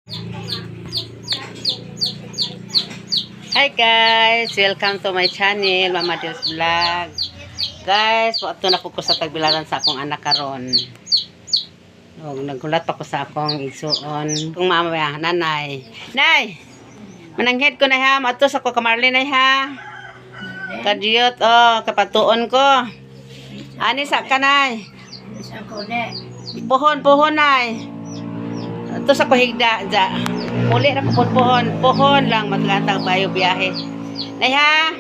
Hi guys! Welcome to my channel, Mama Dils Vlog. Guys, ato na po ko sa tagbilaran sa akong anak karon. Og naghulat pa ko sa akong igsuon. Kung mama ba, nanay. Nay! Mananghid ko na ha, ato sa ko kamarlin nay ha. Kadiyot oh, kapatuon ko. Ani sa kanay. Puhon, puhon nay. Ato sa ko higda ja. Uli ra ko pohon, pohon lang matlatag bayo biyahe. Nay ha.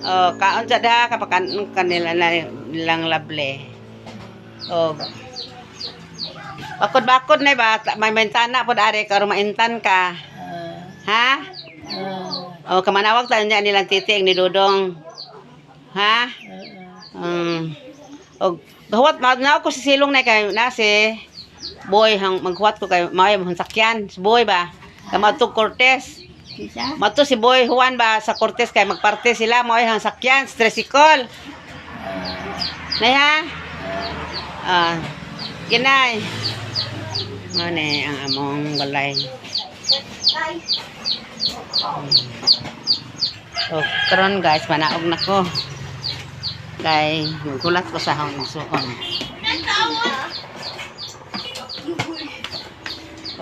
Oh, kaon sa da kapakan kanila na nilang lable. Oh. Bakod-bakod na ba may mentana pod are karon maintan ka. Ha? Oh, kamanawag tayo niya nilang titig ni Dudong. Ha? Og gahuwat ma na ako sa silong na kay na si Boy hang maghuwat ko kay maayo mong sakyan. Si Boy ba? Kamato Cortez. Mato si Boy Juan ba sa Cortez kay magparte sila mo ay hang sakyan, tricycle. Nay ha? Ah, ginay. Mane ang among balay. So, karon guys, manaog na ko. Kay magulat ko sa akong igsuon.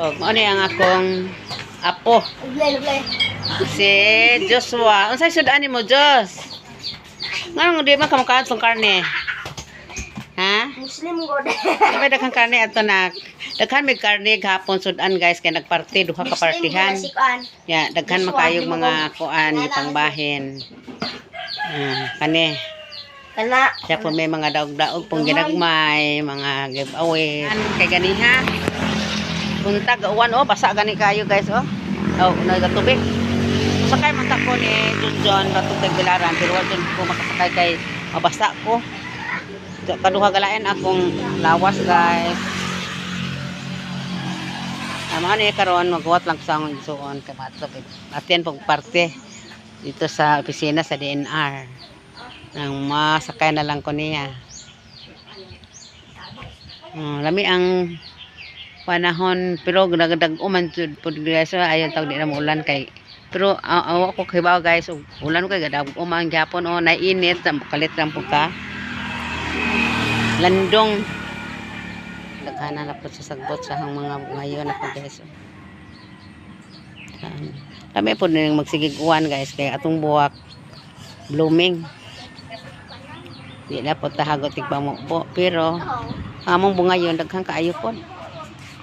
Oh, mao ni ang akong apo. Si Joshua. Unsay sudan nimo, Jos? Nganong di man ka makaon tong karne? Ha? Muslim god. Sabay daghang karne ato nak. Daghan may karne gahapon sudan guys kay nagparte duha ka partihan. Si kuan. Ya, daghan man kayog mga kuan gipangbahin. Ah, kani. Kana. Siya po may mga daog-daog pong ginagmay, mga giveaway. Kay ganiha. Buntag uwan oh, basa gani kayo guys oh. Oh, nagatubig. Sakay man ta ko ni Junjun batong tagbilaran pero wa jud ko makasakay kay mabasa ko. Kaduha galain akong lawas guys. Mao ni karon maghuwat lang ko sa akong igsuon kay matubig. Atien pag parte dito sa opisina sa DNR. Nang masakay na lang ko niya. Lami ang panahon pero nagdag man jud pud guys, ayon tawag di na ulan kay pero awa ko kibaw guys ug ulan kay gadag man gyapon oh, naiinit kalit lang po ka landong daghan na po sa sagbot sa hang mga ngayon na po guys. Saan? Lami po ning magsigig uwan guys kay atong buwak blooming di na po tahagot tigpamubo pero ang among bunga yun daghan kaayo pod.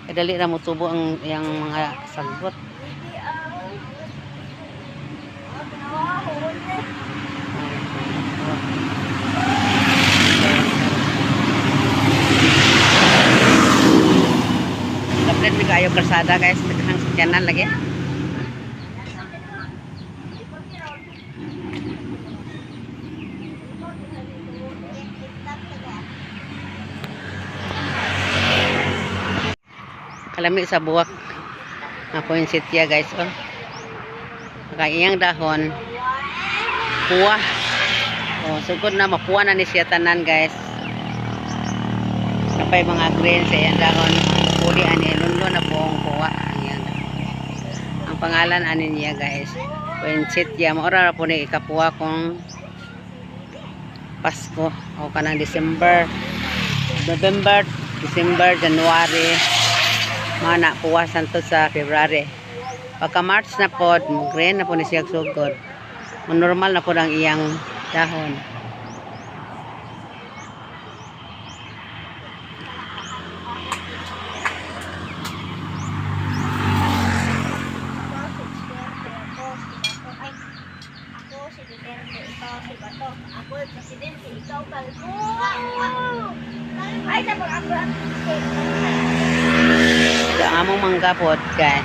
Kadali ra mo tubo ang iyang mga sagbot. Kaplit mi kaayo kalsada guys, daghang sakyanan lagi. Kalami sa buwak nga poinsettia guys oh. Kay iyang dahon puwa. Oh, sugod na mapuwa na ni siya tanan guys. Napay mga green sa iyang dahon. Puli ani lundo na buong puwa ang iyang dahon. Ang pangalan ani niya guys, poinsettia. Mao ra po ni ikapuwa kung Pasko o kanang December, November, December, January. Mga na puwasan to sa February. Pagka March na pod, green na po ni siya sugod. Normal na po ang iyang dahon. Ay, ako si Duterte, ikaw si Bato. Ako ang presidente, ikaw kalbo. Ay, tapos ako ang So, ang among mangga pod kay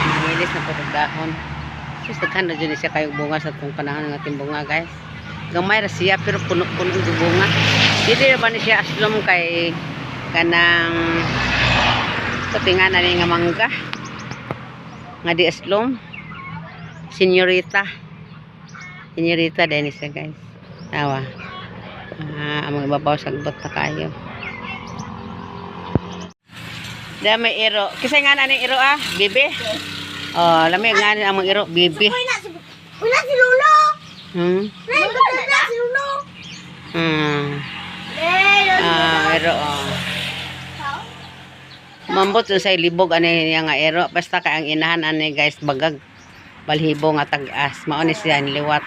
nangilis na pod og dahon. Sus, daghan na dyan siya kayong bunga sa itong panahon ng ating bunga guys. Gamay ra siya pero puno-puno ang bunga. Dili ra ba ni siya aslom kay kanang sa tinga na ni nga mangga nga di aslom. Senyorita. Senyorita din siya guys. Tawa. Ah, among ibabaw sagbot na kayo. Diha may iro. Kisay nga na ning iro ah, bibi. Oh, lami nga ni ang mga iro, bibi. Uy na si Uy na si Lolo. Lolo na si Lolo. Eh, Lolo. Ah, iro oh. Mambot sa libog ani niya nga iro basta kay ang inahan ani guys bagag balhibo nga tag-as mao ni siya niliwat.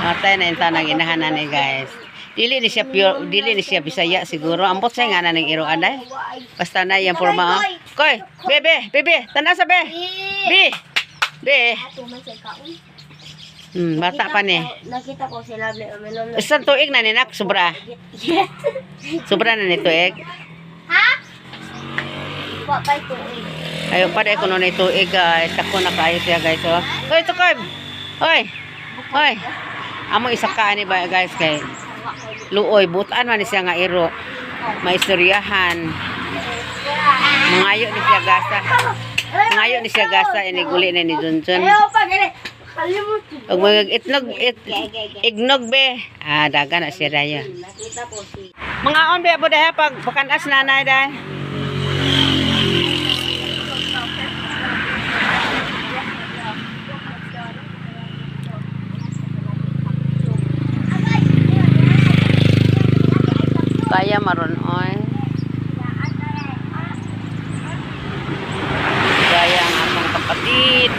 Matay na inta nang inahan ani guys. Dili ni siya pure, dili ni siya Bisaya siguro. Ambot sa nga na ning iro anay. Basta na iyang porma. Oh. Koy, bebe, bebe, tanaw sa be. Bi. Be. Ato man sa kaon. Bata pa ni. Nakita ko sila may uminom na. Isang tuig na ni nak sobra. Yes. Sobra na ni tuig. Ha? Wa pa'y tuig. Ayo pa dai kuno ni tuig guys. Ako na kaayo siya guys. Oh. Hoy, tukoy. Hoy. Hoy. Amo isa ka ani ba guys kay luoy butan man ni siya nga iro. Maistoryahan. Mangayo ni siya gasa. Mangayo ni siya gasa ini guli na ni Junjun. Ayaw pa gani. Kalimot. Ug mga itnog it, ignog be. Ah, daga na siya dayo. Nakita ko si Mga on be abo daha pag pakanas nanay day. Kaya maron oy. Kaya ang akong kapatid.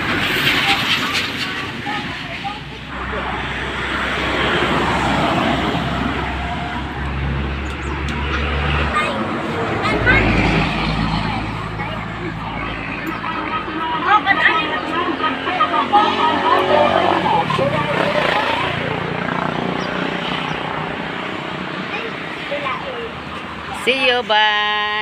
See you, bye.